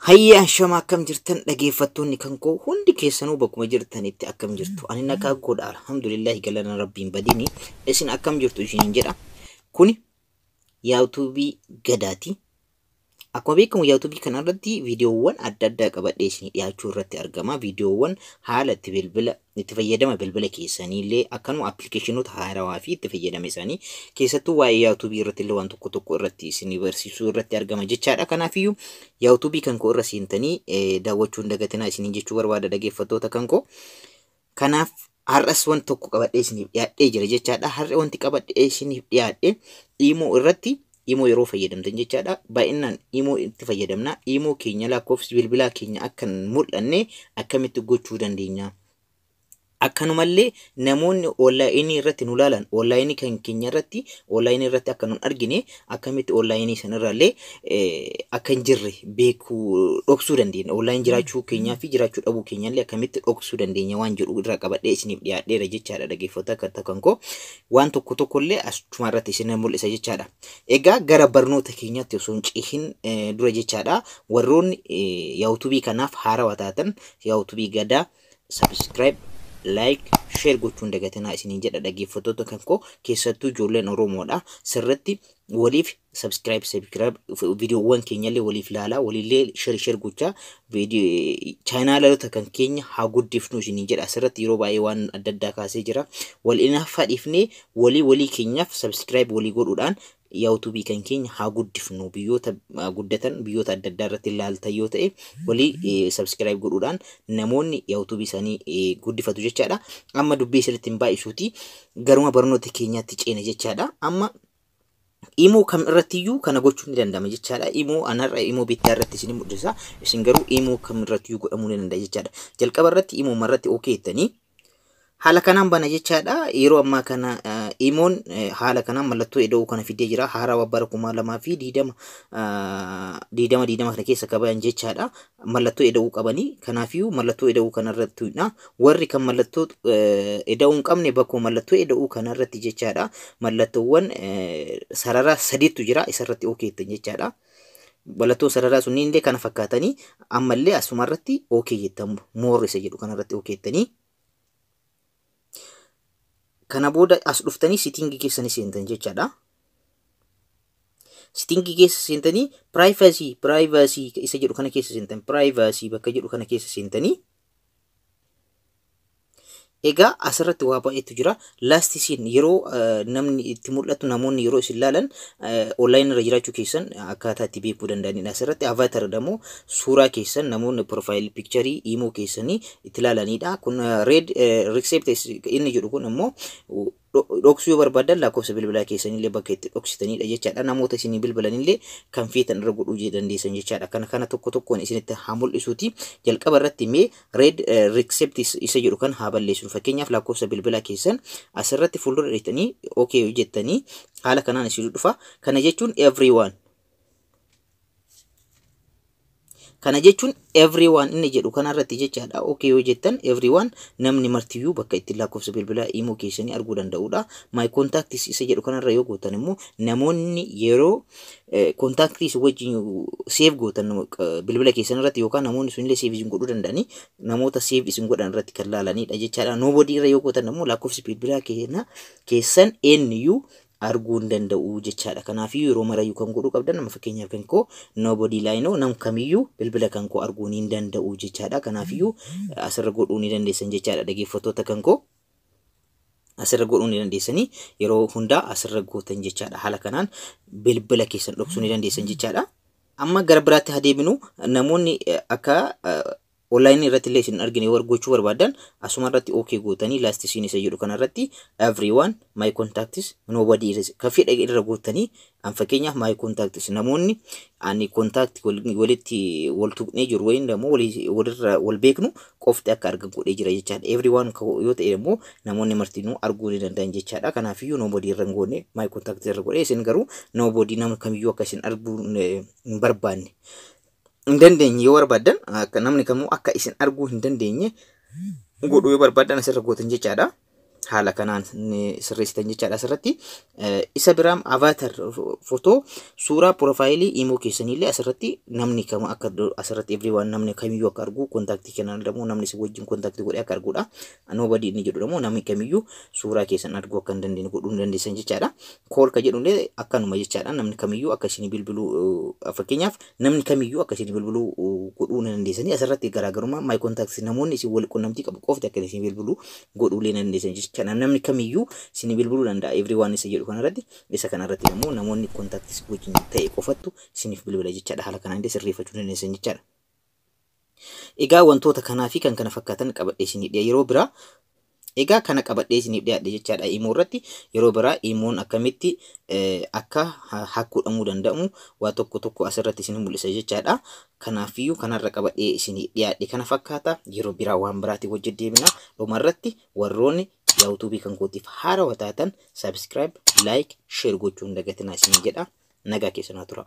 Hayya, shama akkam jirtan dhaggeeffattoonni kan koo hundi keessanuu? Bakkuma jirtanitti akkam jirtu? Ani nagaa godha, alhamdulillahi, galana rabbiin badini. Isin akkam jirtu isiniin jedha. Kuni YouTubeii Gadaati. Akkuma beekamu YouTubeii kanarratti viidiyoowwan adda addaa qabadhee isinii dhiyaachuu irratti argama. Viidiyoowwan haala itti bilbila itti fayyadama bilbila keessaniillee, akkanuma appilikeeshinoota haarawaa fi itti fayyadama isaanii, keessattuu waa'ee YouTubeii irratti illee waan tokko tokko irratti isinii barsiisuu irratti argama jechaadha. Kanaafiyyuu YouTubeii kan koo irra seentanii daawwachuu hin dagatinaa isiniin jechuu barbaada, dhaggeeffattoota kan koo. Kanaaf har'as wanti tokko qabadhee isiniif dhiyaadhee jira jechaadha. Har'a wanti qabadhee isiniif dhiyaadhe Imo irratti, Imo yeroo fayyadamtan jechaadha. Baay'inaan Imo itti fayyadamna. Imo keenya lakkoofsi bilbilaa keenya akka hin mul'anne akkamitti gochuu dandeenya? Akkanumallee namoonni onlineii irratti nu ilaalan onlineii kan keenya irratti, onlineii irratti akka nun argine akkamitti onlineii sanarraallee akka hin jirre beekuu dhoksuu dandeenya? Online jiraachuu keenyaa fi jiraachuu dhabuu keenyallee akkamitti dhoksuu dandeenya waan jedhu irraa qabadhee isiniif dhiyaadheera jechaadha, dhaggeeffattoota kan koo. Waan tokko tokkollee achuma irratti isin mul'isa jechaadha. Egaa gara barnoota keenyaatti osoo hin cehin dura jechaadha, warroonni YouTubeii kanaaf haarawaa taatan YouTubeii Gadaa subscribe, like, share gochuun dagatinaa isiniin jedha, dhaggeeffattoota kan koo, keessattuu ijoolleen Oromoodha. Sirritti waliif subscribe subscribe, viidiyoowwan keenyallee waliif ilaalaa, waliillee share share gochaa chaanaalota kan keenya haa guddifnu isiniin jedha. Asirratti yeroo baay'ee waan adda addaa kaasee jira. Wal inaffaa dhiifnee walii walii keenyaaf subscribe walii godhuudhaan YouTubeii kan keenya haa guddifnu. Biyyoota guddatan, biyyoota adda addaa irratti ilaaltan yoo ta'e, walii subscribe godhuudhaan namoonni YouTubeii isaanii guddifatu jechaadha. Amma dubbii isinitti hin baay'isuuti garuma barnoota keenyaatti ceena jechaadha. Amma Imo kam irrattiyyuu kana gochuun ni danda'ama jechaadha. Imo anarra Imo bittaa irratti isin mul'isa. Isin garuu Imo kam irrattiyyuu godhamuu ni danda'a jechaadha. Jalqaba irratti Imo irratti okay jettanii haala kanaan bana jechaadha. Yeroo ammaa kana Imoon haala kanaan mallattoo ida'uu kana fidee jira. Haarawaa bara 2020 2020 kana keessa qaban jechaadha. Mallattoo ida'uu qabanii. Kanaafiyyuu mallattoo ida'uu kanarratti, warri kan mallattoo ida'uu hin qabne, bakkuma mallattoo ida'uu kanarratti jechaadha. Mallattoowwan sarara sadiitu jira, isarratti okay jettan jechaadha. Mallattoo sararaa sunniin illee kana fakkaatanii, ammallee asumarratti okay jettan, more isa jedhu kanarratti okay jettanii. Kana booda as dhuftanii settingii keessanii seentan jechaadha. Settingii keessa seentanii privacy isa jedhu kana keessa seentan, privacy bakka jedhu kana keessa seentanii. Egaa asirratti waa baay'eetu jira. Last seen, yeroo namni itti mul'atu, namoonni yeroo isin ilaalan online irra jiraachuu keessan akkaataa itti beekuu danda'anidha. Asirratti avatar immoo suuraa keessan namoonni profile pictureii Imo keessanii itti ilaalanidha. Kun read receipt inni jedhu kun immoo dhoksuu yoo barbaadan lakkoofsa bilbilaa keessanillee bakka itti dhoksitanidha jechaadha. Namoota isinii bilbilanillee kan feetan irra godhuu dandeessan jechaadha. Kana tokko tokkoon isinitti haa mul'isuuti. Jalqaba irratti mee read receipt isa jedhu kan haa balleessinu. Fakkeenyaaf lakkoofsa bilbilaa keessan asirratti fuuldura dheettanii okay jettanii haala kanaan isin dhufa. Kana jechuun everyone. Kana jechuun everyone inni jedhu kanarratti jechaadha. Okay yoo jettan, everyone, namni martiyyuu bakka itti lakkoofsa bilbilaa Imo keessanii arguu danda'udha. My contacts isa jedhu kanarra yoo gootan immoo, namoonni yeroo contacts wajjin save gootan bilbila keessan irratti, yookaan namoonni sunillee save isin godhuu danda'anii, namoota save isin godhan irratti kan laalanidha jechaadha. Nobody irra yoo gootan immoo lakkoofsi bilbilaa keessan eenyuyyuu arguu hin danda'u jechaadha. Kanaafiyyuu yeroo marayyuu kan godhuu qabdan, nama fakkeenyaaf kan koo nobody laayinoo, nam kamiyyuu bilbila kan koo arguu hin danda'u jechaadha. Kanaafiyyuu asirra godhuu ni dandeessan jechaadha, dhaggeeffattoota kan koo. Asirra godhuu ni dandeessanii, yeroo hundaa asirra gootan jechaadha. Haala kanaan bilbila keessan dhoksuu ni dandeessan jechaadha. Amma gara biraatti haa deebinu. Namoonni akka onlineii irratti illee isin argine yoo gochuu barbaadan, asuma irratti okay gootanii last seen isa jedhu kanarratti everyone, my contacts, nobody kan fedha irra gootanii, an fakkeenyaaf my contacts, namoonni ani contact walitti wal tuqnee jiru wayin immoo walirra wal beeknu qofti akka argan godhee jira jechaadha. Everyone yoo ta'e immoo namoonni martinuu arguu ni danda'an jechaadha. Kanaafiyyuu nobody irra hin goone, my contacts irra godhee, isin garuu nobody, nama kamiyyuu akka isin arguu hin barbaanne, hin dandeenye yoo barbaaddan, akka namni kamuu akka isin arguu hin dandeenye godhuu yoo barbaaddan, asirra gootan jechaadha. Haala kanaan sirreessitan jechaadha asirratti. Isa biraam avatar photo, suuraa profile Imo keessanillee asirratti namni kam akka asirratti everyone, namni kamiyyuu akka argu, contact kennan immoo namni si wajjin contact godhee akka arguudha. Nobody inni jedhu immoo namni kamiyyuu suuraa keessan arguu akka hin dandeenye godhuu hin dandeessan jechaadha. Call ka jedhullee akkanuma jechaadha. Namni kamiyyuu akka isin bilbiluu, fakkeenyaaf namni kamiyyuu akka isin bilbiluu godhuu ni dandeessanii. Asirratti garaagarummaa my contacts, namoonni isin wal qunnamtii qabu qofti akka isin bilbiluu godhuu ni dandeessan jechaadha. Namni kamiyyuu isin bilbiluu danda'a everyone isa jedhu kanarratti. Isa kanarratti immoo namoonni contacts wajjin ta'e qofattu isiniif bilbila jechaadha. Haala kanaan illee sirreeffachuu dandeessan jechaadha. Egaa wantoota kanaa fi kan kana fakkaatan qabadhee isinii dhiya yeroo biraa. Egaa kana qabadhee isiniif dhiyaadhe jechaadha Imo irratti. Yeroo biraa Imoon akkamitti akka hack godhamuu danda'u waa tokko tokko asirratti isin mul'isa jechaadha. Kanaafiyyuu kanarra qabadhee isinii dhiyaadhe kana fakkaata. Yeroo biraa waan biraatiin wajjin deemina. Dhumarratti warroonni YouTube kan kootiif haarawaa taatan subscribe, like, share gochuu hin dagatinaa isin jedha. Nagaa keessanaa tura.